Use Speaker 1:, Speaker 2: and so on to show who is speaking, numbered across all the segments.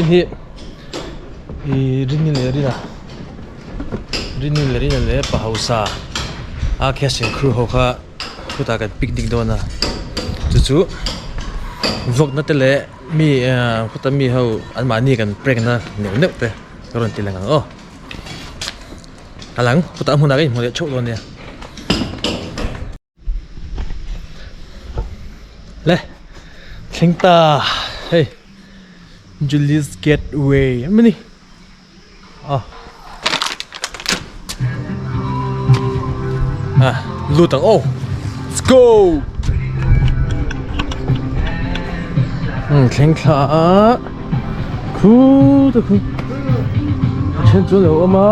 Speaker 1: Vawiin hi ih Rini leh Rina Rini leh Rina leh pa hausa a cash and crew ho kha khutah kan picnic dawn a chu chu vlog na te leh mi ah khuta mi ho an mahni kan prank na neuh neuh te ka rawn ti lang ang aw a lang khutah hmunah ka inhmu leh theuh dawn nia. Le thleng ta hei Julie's Gateway a ni a ah lut ang aw let's go um thleng thla a khu te khu a then chu a lo awm a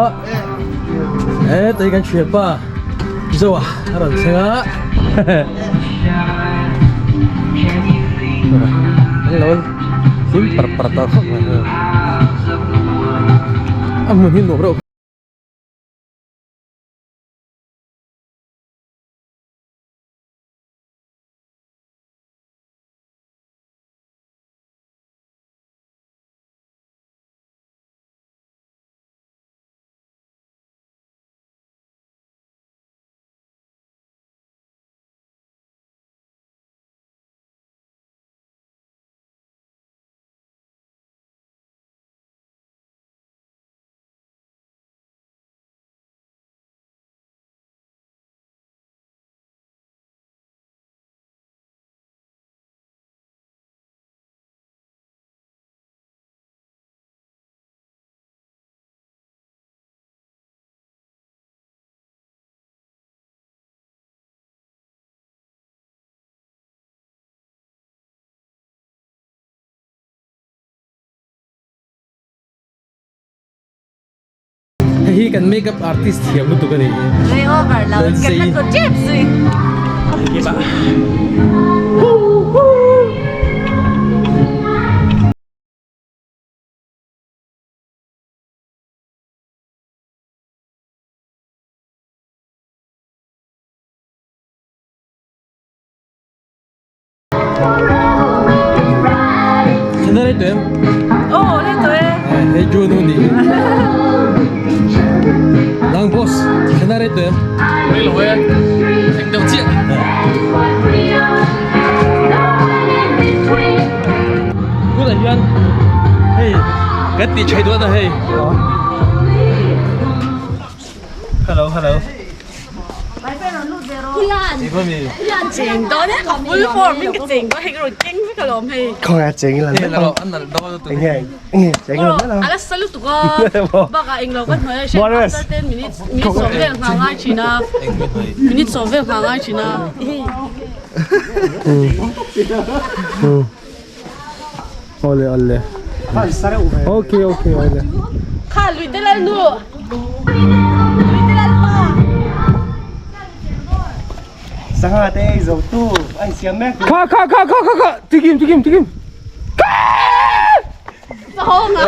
Speaker 1: e tei kan thianpa. Zo a a rawn thleng a an lo hlim par par tawh khawp mai a hmun hi nuam reuh. Hei hi kan makeup artist thiam lutuk a ni.
Speaker 2: Rei over lo kan la tlu tep zui.
Speaker 1: Tunah hian hei kan tih theih dawn a hei. Hello hello.
Speaker 3: Ole ole. Okay okay ole.
Speaker 2: Kha lui te lal nu. Lui te lal pa.
Speaker 4: Sangha te ei zo tu a insiam mek.
Speaker 3: Kha kha kha kha kha kha tikim tikim tikim.
Speaker 2: Sahawng a.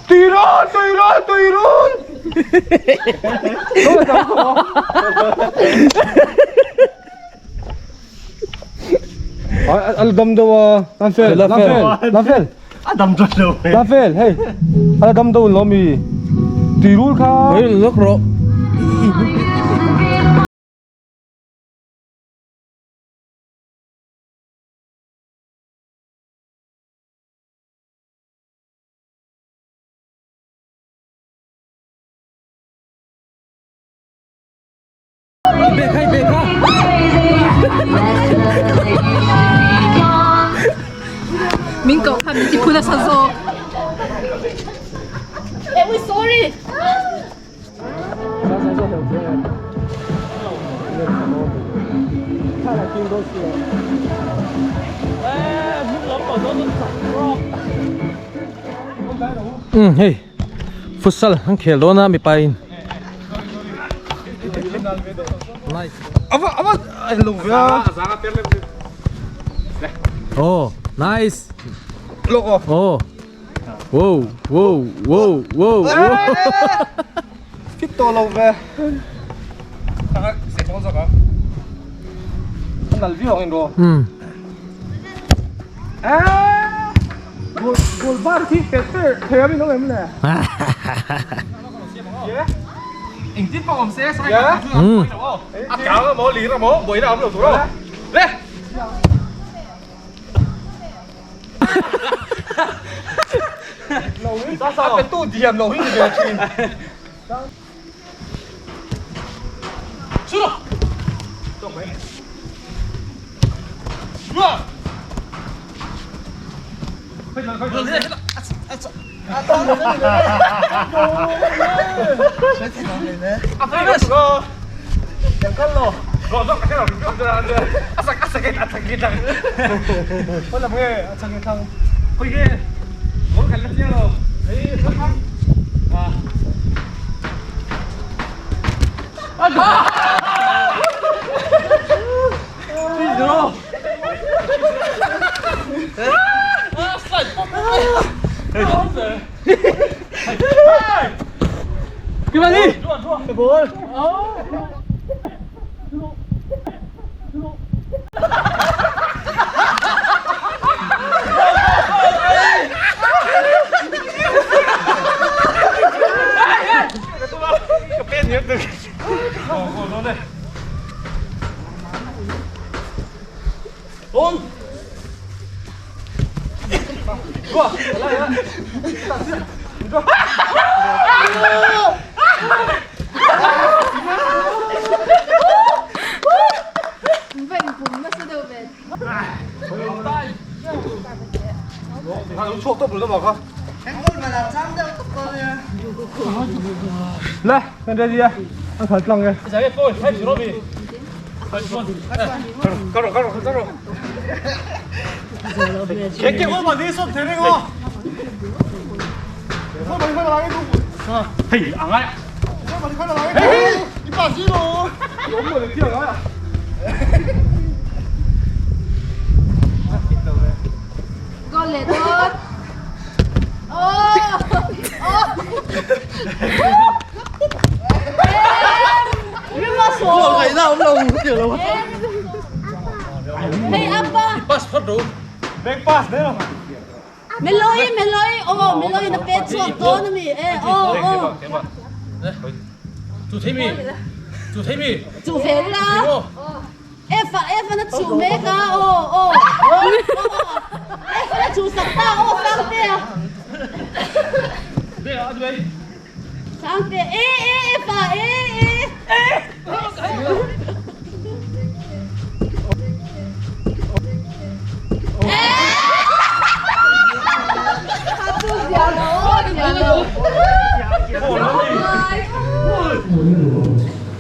Speaker 3: Tuirul tuirul tuirul. Al dam deuh a Lamfel Lamfel Lamfel
Speaker 4: A dam dawn lo e.
Speaker 3: Lamfel hei a dam deuh lo mi tuirul kha.
Speaker 1: Hei lawk rawh.
Speaker 2: Min koh kha min ti phu nasa zawk. Eh we sorry.
Speaker 1: Um hei futsal an khel dawn a mipa in
Speaker 3: Ava ava ai lo ve a.
Speaker 1: Oh nice.
Speaker 3: Lawk aw.
Speaker 1: Oh. Wow wow wow wow wow.
Speaker 3: Fit tawh lo ve.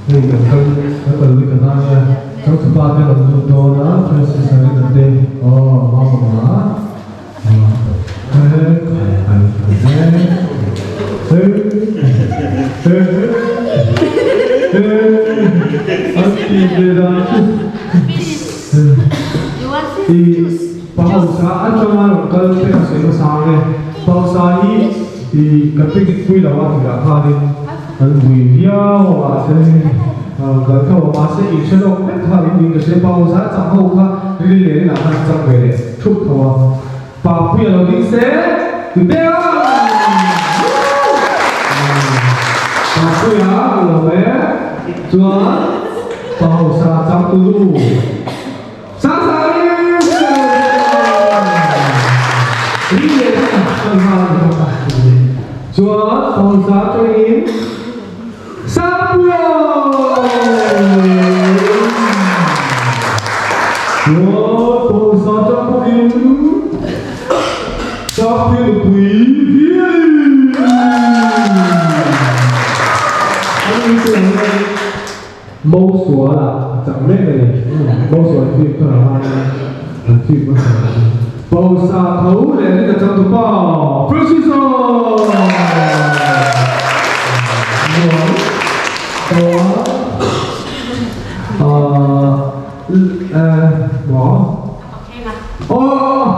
Speaker 3: Hei kan kal kan kal ui ka nang e changtupa te rawn lut dawn a Francis a rin te aw mama he khai khai khai he he he he an ti ve dan chu i pa hausa atanga rawn kal te ka sawi hmasa ang e pa hausa hi i kan picnic pui lo a tih ah khanin An vui viau a mahse kal tho a mahse in hre lawk vek kha in niin ka hria pa hausa chang ho kha rili leh inah khan an chang ve leh thup tho a pa pui a lo ding se tute a pa pui a lo e chuan pa hausa chang tu nu sang sang rili leh inah khan chuan pa hausa atangin Mo sual a chak mek a ni. Mo sual film kha a hman a, an film hmasa a ni. Pawisa tho leh rin a chang tupa Francis-a! Nuam tawa maw? Aw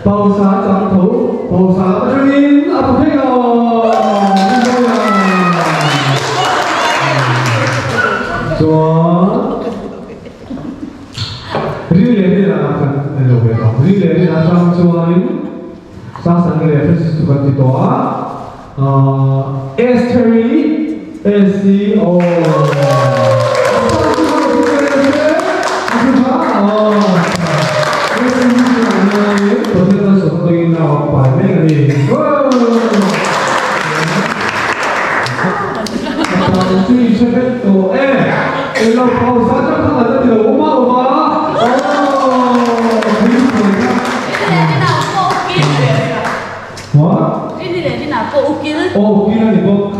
Speaker 3: Pawisa chang tho pawisa lam atangin a hmu thei lo! Chuan ri leh rin ah kan en lo ve tawh. Ri leh rin atang chuanin Sasang leh Francis chu kan ti tawh a. Estheri S-E O Aw ukil a ni bawk.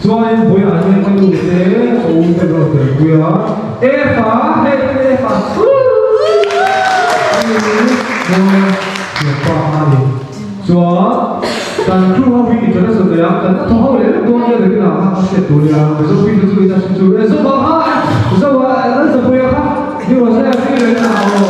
Speaker 3: Chuanin buiah hian ka nu te ka u te rawn tel pui a, Efa hei te Efa Thianpa kha a ni. Chuan kan crew ho hi international nei a, kan thaw ho leh leh dawn nia leh kinah kha ka hriat tur nia, Mizo pi te chu ina hrim chu e Zoa kha Zoa Lalzapuia kha ni rawh se a ti leh a aw.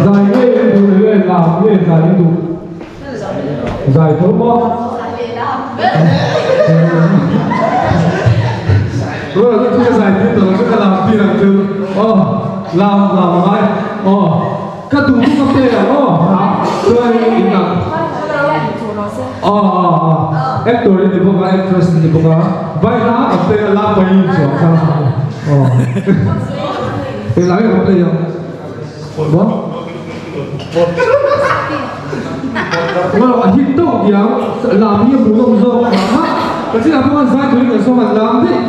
Speaker 3: Zai nge in duh leh nge lam nge zai in duh? Zai tho maw? Rual chu ka zai tir tawh chu ka lam tir ang chu. Aw lam lam a ngai. Aw ka duh chu ka pe ang aw. Chuan in lam. Aw aw aw actor i ni bawk a actress i ni bawk a vai hla ka play a la pai in chuang kha. Aw. Eng lai ka play ang. Maw? Maw a hit tawk diang lam hi a hmuh nawm zawk a ha ka chinah pawh khan zai turin kan sawm an lam daih.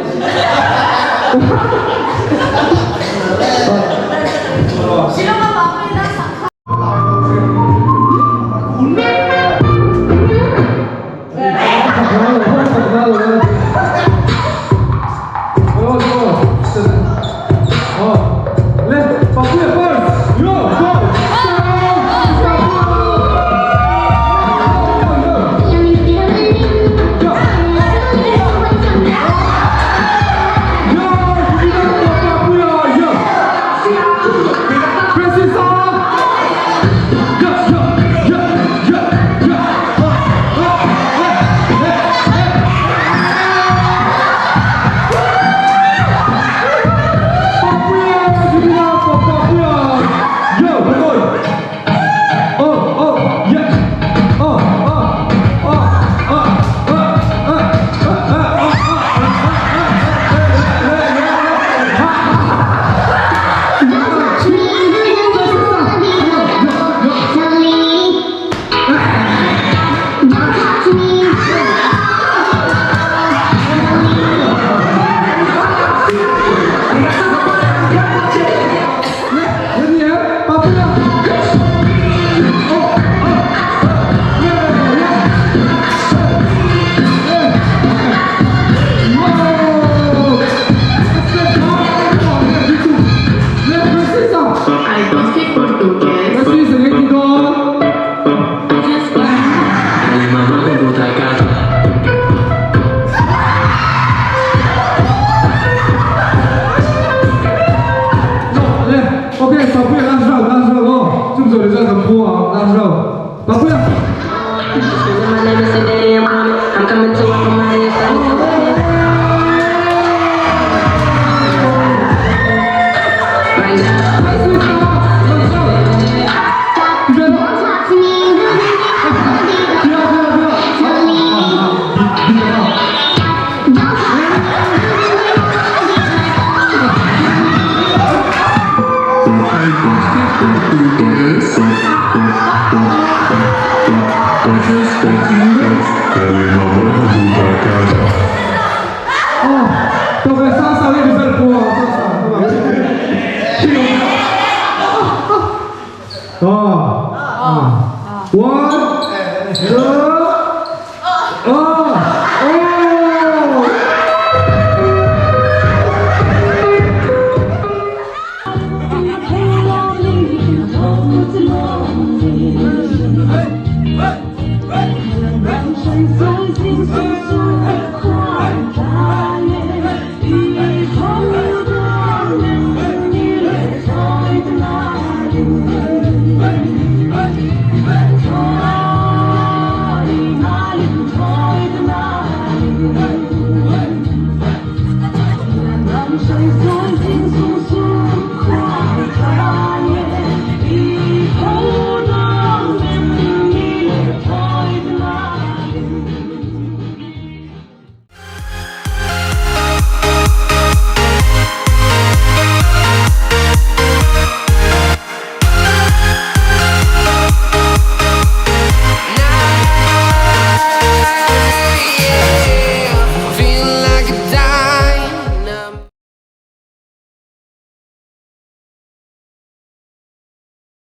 Speaker 3: kan pu ang last round. Papuia.